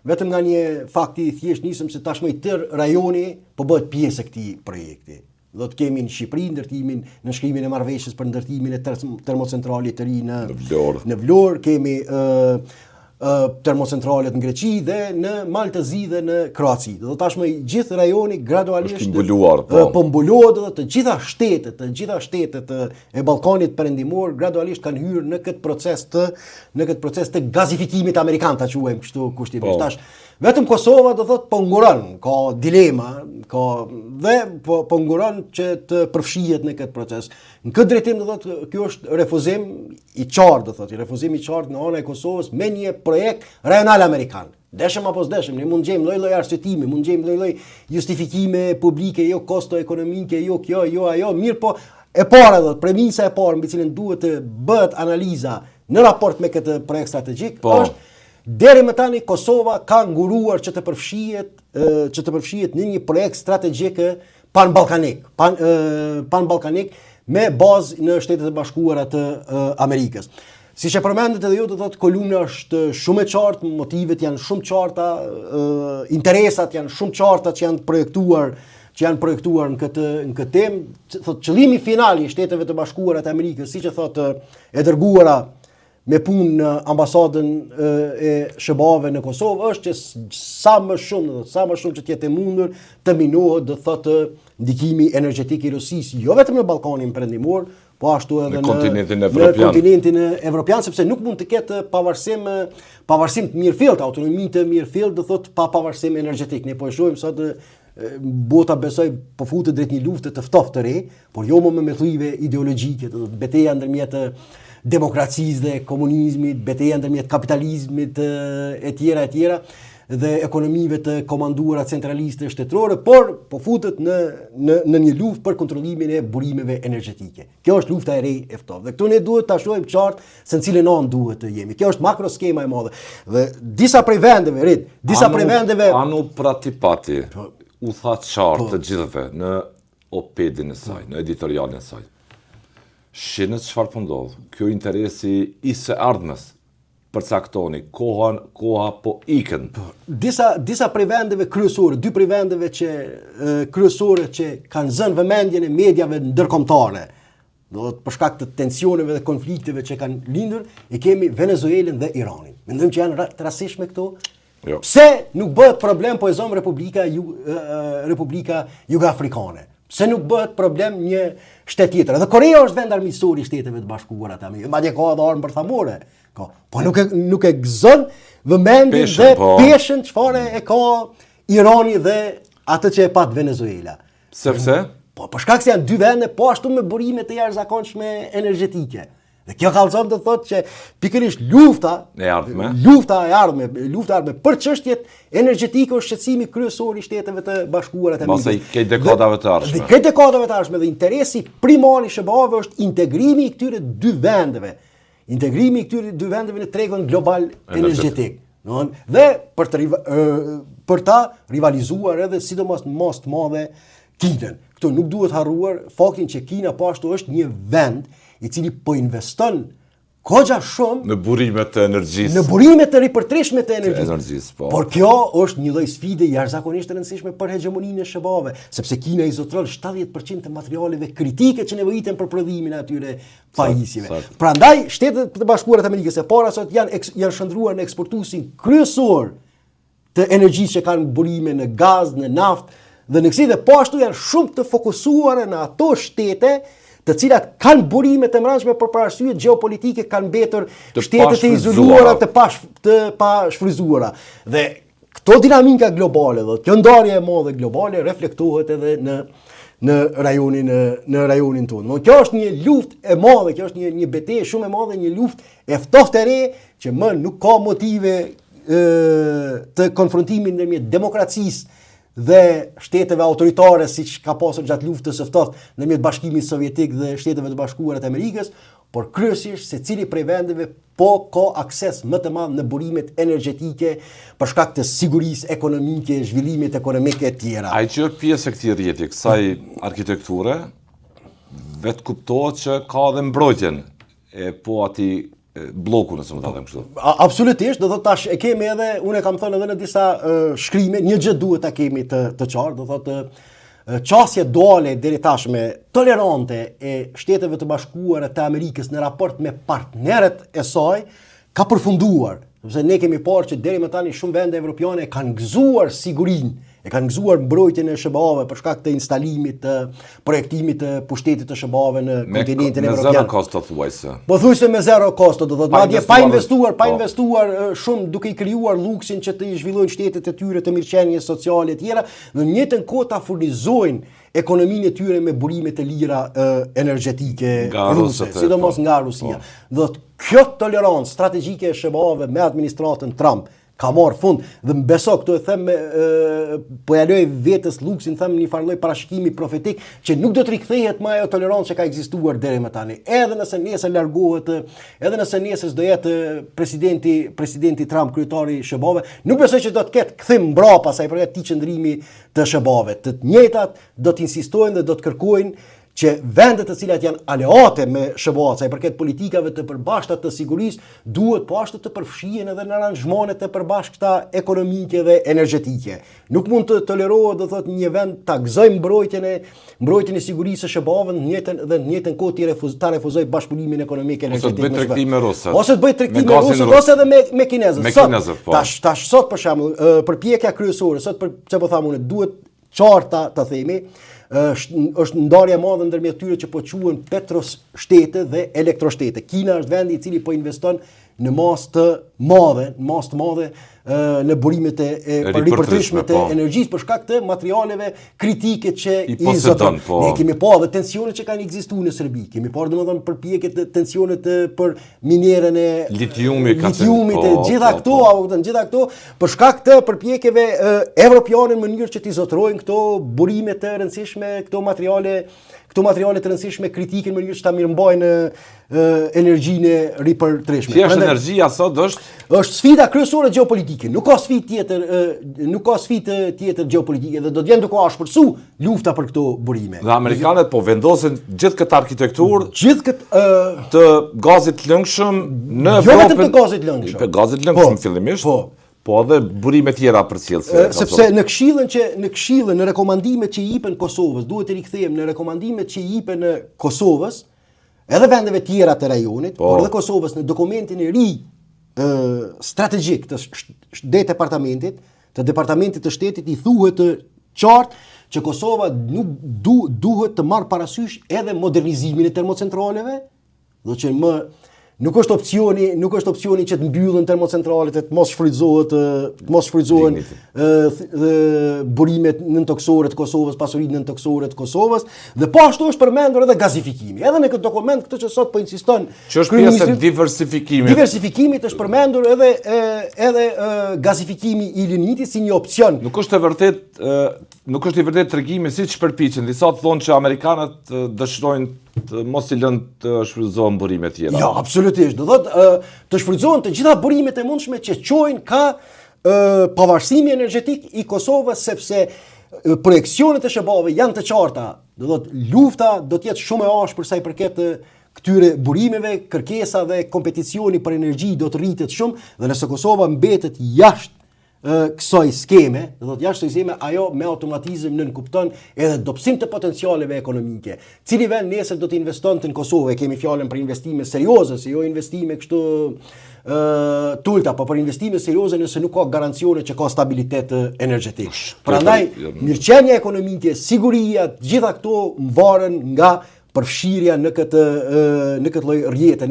Vetëm nga një fakt i thjeshtë nisëm se tashmë i tërë rajoni po bëhet pjesë e këtij projekti. Do të kemi në Shqipëri ndërtimin, nënshkrimin e marrëveshjes për ndërtimin e termocentralit të ri në në Vlorë. Në Vlorë kemi ë ë termocentralet në Greqi dhe në Mal të Zi dhe në Kroaci. Do të tashmë i gjithë rajoni gradualisht është mbuluar, po. Po mbulohet edhe të gjitha shtetet, të gjitha shtetet e Ballkanit Perëndimor gradualisht kanë hyrë në këtë proces të në këtë proces të gazifikimit amerikan ta quajmë kështu kushtimisht. Po. Tash vetëm Kosova do thotë po nguron, ka dilema, ka dhe po po nguron që të përfshihet në këtë proces. Në këtë drejtim do thotë ky është refuzim i qartë do thotë, refuzim i qartë nga ana e Kosovës me një projekt rajonal amerikan. Deshëm apo s'deshëm, ne mund gjejmë lloj-lloj arsyetimi, mund gjejmë lloj-lloj justifikime publike, jo kosto ekonomike, jo kjo, jo ajo, mirëpo e para do premisa e parë mbi cilën duhet të bëhet analiza në raport me këtë projekt strategjik po. është deri më tani Kosova ka nguruar që të përfshihet që të përfshihet në një projekt strategjik pan-ballkanik, pan pan-ballkanik me bazë në Shtetet e Bashkuara të Amerikës. Siç e përmendët edhe ju, do thotë kolumna është shumë e qartë, motivet janë shumë qarta, interesat janë shumë qarta që janë projektuar që janë projektuar në këtë në këtë temë, thotë qëllimi final i Shteteve të Bashkuara të Amerikës, siç e thotë e dërguara me punë në ambasadën e SHBA-ve në Kosovë është që sa më shumë, do sa më shumë që të jetë e mundur të minohet, do thotë ndikimi energjetik i Rusisë, jo vetëm në Ballkanin Perëndimor, po ashtu edhe në kontinentin evropian. Në kontinentin evropian sepse nuk mund të ketë pavarësim pavarësim të mirëfilltë, autonomi të mirëfilltë, do thotë pa pavarësim energjetik. Ne po e shohim sot bota besoj po futet drejt një lufte të ftohtë të re, por jo më me motive ideologjike, do të beteja ndërmjet demokracisë dhe komunizmit, beteja ndërmjet kapitalizmit e tjera e tjera dhe ekonomive të komanduara centraliste shtetërore, por po futet në në në një luftë për kontrollimin e burimeve energjetike. Kjo është lufta e re e ftohtë. Dhe këtu ne duhet ta shohim qartë se në cilën anë duhet të jemi. Kjo është makro skema e madhe. Dhe disa prej vendeve, rit, disa anu, prej vendeve Anu Pratipati po, u tha qartë po, të gjithëve në op-edin e saj, në editorialin e saj. Shihni çfarë po ndodh. Kjo interesi i së ardhmes përcaktoni kohën, koha po ikën. Po, disa disa prej vendeve kryesore, dy prej vendeve që e, kryesore që kanë zënë vëmendjen e mediave ndërkombëtare, do të për shkak të tensioneve dhe konflikteve që kanë lindur, e kemi Venezuelën dhe Iranin. Mendojmë që janë të rastësishme këto? Jo. Pse nuk bëhet problem po e zëmë Republika Ju, Republika Jugafrikane? Pse nuk bëhet problem një shtet tjetër? Edhe Korea është vend armiqësor i Shteteve të Bashkuara të Amerikës. Madje ka edhe armë bërthamore. Ka. Po nuk e nuk e gëzon vëmendjen Peshën, dhe po. peshën çfarë e ka Irani dhe atë që e pat Venezuela. Sepse Po për shkak se janë dy vende po ashtu me burime të jashtëzakonshme energjetike. Dhe kjo kallzon do të thotë që pikërisht lufta e ardhme, lufta e ardhme, lufta e ardhme për çështjet energjetike është shqetësimi kryesor i Shteteve të Bashkuara të Amerikës. Mbase i dekadave të ardhshme. Dhe krejt dekadave të ardhshme dhe interesi primar i SHBA-ve është integrimi i këtyre dy vendeve. Integrimi i këtyre dy vendeve në tregun global energjetik. Domthon dhe për të për ta rivalizuar edhe sidomos në masë të madhe Kinën. Këtu nuk duhet harruar faktin që Kina po ashtu është një vend i cili po investon goxha shumë në burimet të energjisë. Në burimet të ripërtrishme të energjisë. Të energjisë, po. Por kjo është një lloj sfide jashtëzakonisht e rëndësishme për hegjemoninë e SHBA-ve, sepse Kina i zotëron 70% të materialeve kritike që nevojiten për prodhimin e atyre pajisjeve. Prandaj Shtetet e Bashkuara të Amerikës e para sot janë janë shndërruar në eksportuesin kryesor të energjisë që kanë burime në gaz, në naftë dhe në kësi dhe po ashtu janë shumë të fokusuara në ato shtete të cilat kanë burime të mbrendshme por për arsye gjeopolitike kanë mbetur shtete të izoluara, të pa të pashfrytëzuara. Dhe këto dinamika globale dhe kjo ndarje e madhe globale reflektohet edhe në në rajonin në rajonin tonë. Do kjo është një luftë e madhe, kjo është një një betejë shumë e madhe, një luftë e ftohtë e re që më nuk ka motive e, të konfrontimit ndërmjet demokracisë dhe shteteve autoritare siç ka pasur gjatë luftës së ftohtë ndërmjet Bashkimit Sovjetik dhe Shteteve të Bashkuara të Amerikës, por kryesisht secili prej vendeve po ka akses më të madh në burimet energjetike për shkak të sigurisë ekonomike, zhvillimit ekonomik e tjera. Ai që është pjesë e këtij rrjeti, kësaj arkitekture, vetë kuptohet që ka dhe mbrojtjen e po atij blloku nëse mund ta them kështu. Absolutisht, do thotë tash e kemi edhe unë e kam thënë edhe në disa shkrime, një gjë duhet ta kemi të të qartë, do thotë qasja duale deri tashme tolerante e Shteteve të Bashkuara të Amerikës në raport me partnerët e saj ka përfunduar, sepse ne kemi parë që deri më tani shumë vende evropiane kanë gëzuar sigurinë, e kanë gëzuar mbrojtjen e SHBA-ve për shkak të instalimit të projektimit të pushtetit të SHBA-ve në kontinentin evropian. Me zero kosto thuajse. Po thuajse me zero kosto, do thotë, madje pa investuar, pa po. investuar shumë duke i krijuar luksin që të i zhvillojnë shtetet e tyre të mirëqenies sociale e tjera, në të njëjtën kohë ta furnizojnë ekonominë e tyre me burime të lira energjetike nga ruse, sidomos po. nga Rusia. Po. Do thotë kjo tolerancë strategjike e SHBA-ve me administratën Trump ka marrë fund dhe më beso këtu e them me e, po ja lej vetes luksin them një farë lloj parashikimi profetik që nuk do të rikthehet më ajo tolerancë që ka ekzistuar deri më tani. Edhe nëse nesër largohet, edhe nëse nesër s'do jetë presidenti presidenti Trump kryetari i SHBA-ve, nuk besoj që do të ketë kthim mbrapa sa i përket këtij qëndrimi të SHBA-ve. Të njëjtat do të insistojnë dhe do të kërkojnë që vendet të cilat janë aleate me SHBA-të sa i përket politikave të përbashkëta të sigurisë, duhet po ashtu të përfshihen edhe në aranzhmanet e përbashkëta ekonomike dhe energjetike. Nuk mund të tolerohet, do thotë, një vend ta gëzojë mbrojtjen e mbrojtjen e sigurisë së SHBA-ve në njëjtën dhe në njëjtën kohë t'i refuz, ta refuzojë bashkëpunimin ekonomik energjetik. Ose të bëjë tregti me rusët. Ose të bëjë tregti me rusët ose edhe me me kinezët. Me sot, kinezët, po. Tash tash sot për shembull, përpjekja kryesore sot për çfarë po tham unë, duhet qartë ta, ta themi, është është ndarja e madhe ndërmjet tyre që po quhen petroshtete dhe elektroshtete. Kina është vendi i cili po investon në masë të madhe, në masë të madhe në burimet e, e ripërtëritshme të po. energjisë për shkak të materialeve kritike që i, i zotëron. Po. Ne kemi pa edhe tensionet që kanë ekzistuar në Serbi. Kemi parë domethënë përpjekjet të tensionet për minierën e litiumit, ka litiumit po, gjitha po, këto, po. apo kupton, gjitha këto për shkak të përpjekjeve evropiane në mënyrë që t'i zotërojnë këto burime të rëndësishme, këto materiale këto materiale të rëndësishme kritike në mënyrë që ta mirëmbajnë energjinë e ripërtëritshme. Thjesht energjia sot është është sfida kryesore gjeopolitike. Nuk ka sfidë tjetër, nuk ka sfidë tjetër gjeopolitike dhe do të jenë duke ashpërsu lufta për këto burime. Dhe amerikanët po vendosin gjithë këtë arkitekturë, gjithë këtë të gazit të lëngshëm në Evropë. Jo vetëm të gazit të lëngshëm. Të gazit të lëngshëm po, fillimisht. Po. Po edhe burime tjera përcjellëse. Sepse në këshillën që në këshillën në rekomandimet që i jepen Kosovës, duhet të rikthehem në rekomandimet që i jepen në Kosovës, edhe vendeve tjera të rajonit, po. por edhe Kosovës në dokumentin e ri ë strategjik të departamentit, të departamentit të shtetit i thuhet qartë që Kosova nuk du, duhet të marrë parasysh edhe modernizimin e termocentraleve, Do që më nuk është opsioni, nuk është opsioni që të mbyllen termocentralet e të mos shfrytëzohet, të mos shfrytëzohen ë burimet nëntokësore të Kosovës, pasuritë nëntokësore të Kosovës dhe po ashtu është përmendur edhe gazifikimi. Edhe në këtë dokument këtë që sot po insiston që është pjesë e diversifikimit. Diversifikimit është përmendur edhe edhe gazifikimi i linjitit si një opsion. Nuk është e vërtet Nuk është i vërtetë tregimi siç përpiqen. Disa të thonë që amerikanët dëshirojnë të mos i lënë të shfrytëzohen burime tjera. Jo, absolutisht. Do thotë të shfrytëzohen të gjitha burimet e mundshme që çojnë ka pavarësimi energjetik i Kosovës sepse projeksionet e SHBA-ve janë të qarta. Do thotë lufta do të jetë shumë e ashpër sa i përket këtyre burimeve, kërkesa dhe kompeticioni për energji do të rritet shumë dhe nëse Kosova mbetet jashtë kësaj skeme, do thotë jashtë kësaj skeme, ajo me automatizëm nënkupton edhe dobësim të potencialeve ekonomike. Cili vend nesër do të investonte në Kosovë, e kemi fjalën për investime serioze, se jo investime kështu ë tulta, po për investime serioze nëse nuk ka garancione që ka stabilitet energjetik. Prandaj mirëqenia ekonomike, siguria, të gjitha këto varen nga përfshirja në këtë në këtë lloj rrjete.